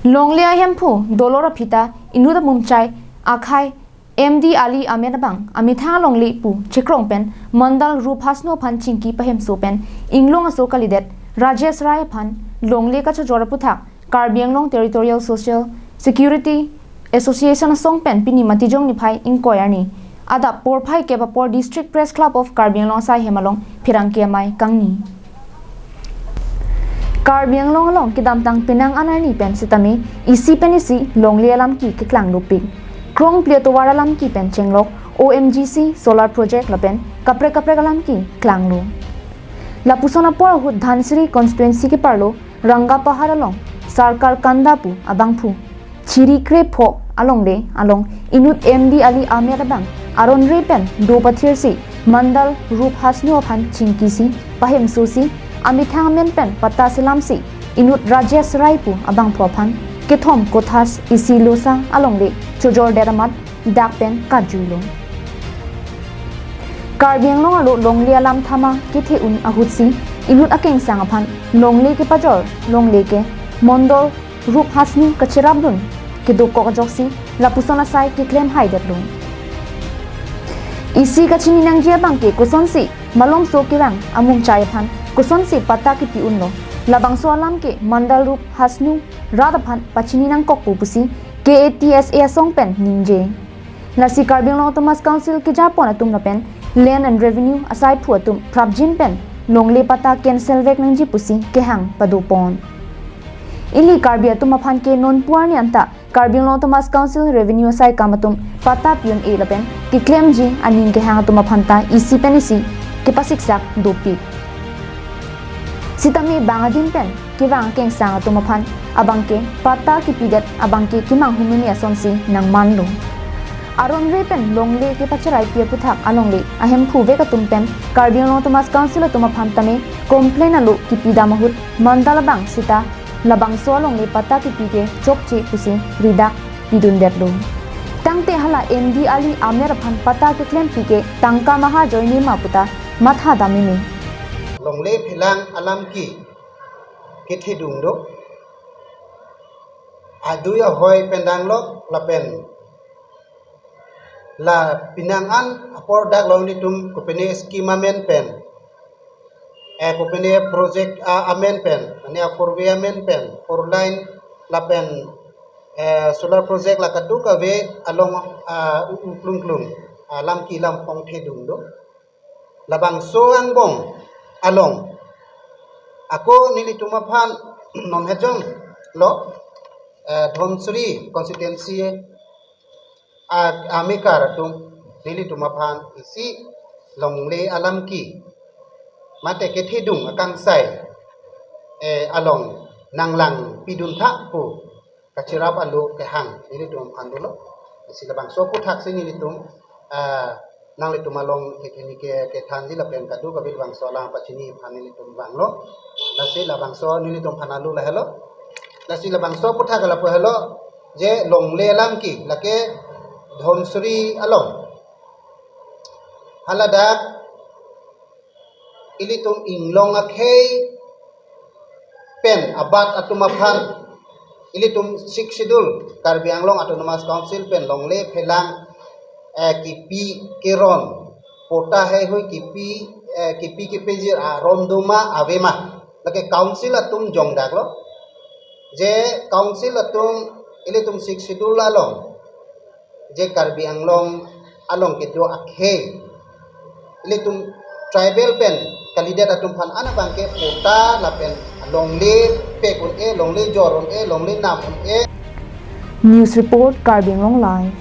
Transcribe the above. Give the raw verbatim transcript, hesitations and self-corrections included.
Longle ahemphu dolor aphi ta inut amumchai akhei M D Ali Amer abang amethang alongle pu chekrong pen Mandal Rup Hasnu aphan chingki pahemso pen inglong aso kalidet Rajesh Rai aphan longle kachojor aputhak Karbi Anglong Territorial Social Security Association asong pen pini Matijong niphai ingkoi arni adap porphai kep apor District Press Club of Karbi Anglong asai hem along pherangke amei kangni. Karbi Anglong along kedamtang penang an arni pen sitame isi pen isi longle alamki keklang dopik. Krongpli atovar alamki pen chenglok O N G C solar project lapen kaprek kaprek alamki klanglo. Lapuson apor ahut Dhansiri constituency keparlo Rangapahar along Sarkar Kanda pu abangphu chiri krepho alongle along inut M D Ali Amer abang aron re pen do pathirsi Mandal Rup Hasnu aphan chingkisi pahemsosi amethang amen pen patta selamsi inut Rajesh Rai pu abangphu aphan kethom Kothas isi losa alongle chojordet amat dak pen katjuilo. Karbi Anglong alo longle alam thama kethe un ahutsi inut akengsang aphan longle kepajor longle ke Mandal Rup Hasnu kacherapdun kedokok ajoksi lapuson asai keklem haidetlo. Isi kachini nangji abang ke kosonsi malomso kevang amumchai aphan kosonsi patta kepi unlo, labangso alam ke Mandal Rup Hasnu rat aphan pachini nangkokpo pusi K A T S A asong pen ningje. Lasi Karbi Anglong Autonomous Council kejapon atum lapen Land and Revenue asaiphu atum prapjin pen longle patta cancel vek nangji pusi kehang padopon. Ili Karbi atum aphan ke nonpu arni anta Karbi Anglong Autonomous Council Revenue asaikam atum patta pi un-e lapen keklemji aning kehang atum aphan ta isi pen isi kepasiksak dopik. Sitame bang adim pen kevang akengsang atum aphan abang ke patta kepidet abang ke kemanghumeme asonsi nangmanlo. Aron re pen longle kepacheraipik aputhak alongle ahemphu vek atum pen Karbi Anglong Autonomous Council atum aphan tame complain alo kepidam ahut Mandal abang sita labangso alongle patta kepi ke chokche pusi ridak pidundetlo. Tangte hala M D Ali Amer aphan patta keklempi ke tangka maha ajoine ma puta matha dam meme. Longle phelang alamki kethedung do. Adui ahoi pen danglok lapen la penang an apor dak long nitum kopine scheme amen pen, eh, kopine project, ah, amen pen, mane a four way amen pen, four line lapen, eh, solar project la kadokave along, ah, u-, u klung klung, ah, lamki lamphong thedung do. Labangso angbong along ako nelitum aphan non hejong lo, eh, Dhansiri constituency a, amekar atum nelitum aphan isi longle alamki mate kethedung akangsai, eh, along nanglang pidun tha pu kacherap alo kehang nelitum aphan dolo. Lasi labangso aputhak si nelitum, ah, nanglitum along ke kini ke kethanji lapen kadokave labangso alam pachini aphan nelitum vanglo. Lasi labangso nelitum aphan alo lahelo. Lasi labangso aputhak lapu helo je longle alamki lake Dhansiri along. Haladak ilitum inglong akhei pen abat atum aphan ilitum Sixth Schedule Karbi Anglong Autonomous Council pen longle phelang, eh, kipi keron, patta heihui kipi, eh, kipi kepejir aron doma avema. Lake council atum jongdaklo. Je council atum ilitum Sixth Schedule along je Karbi Anglong along kedo akhei ilitum tribal pen kalidet atum aphan ana abang ke patta lapen longle pek un-e, longle jor un-e, longle nam un-e. News report, Karbi Anglong Live.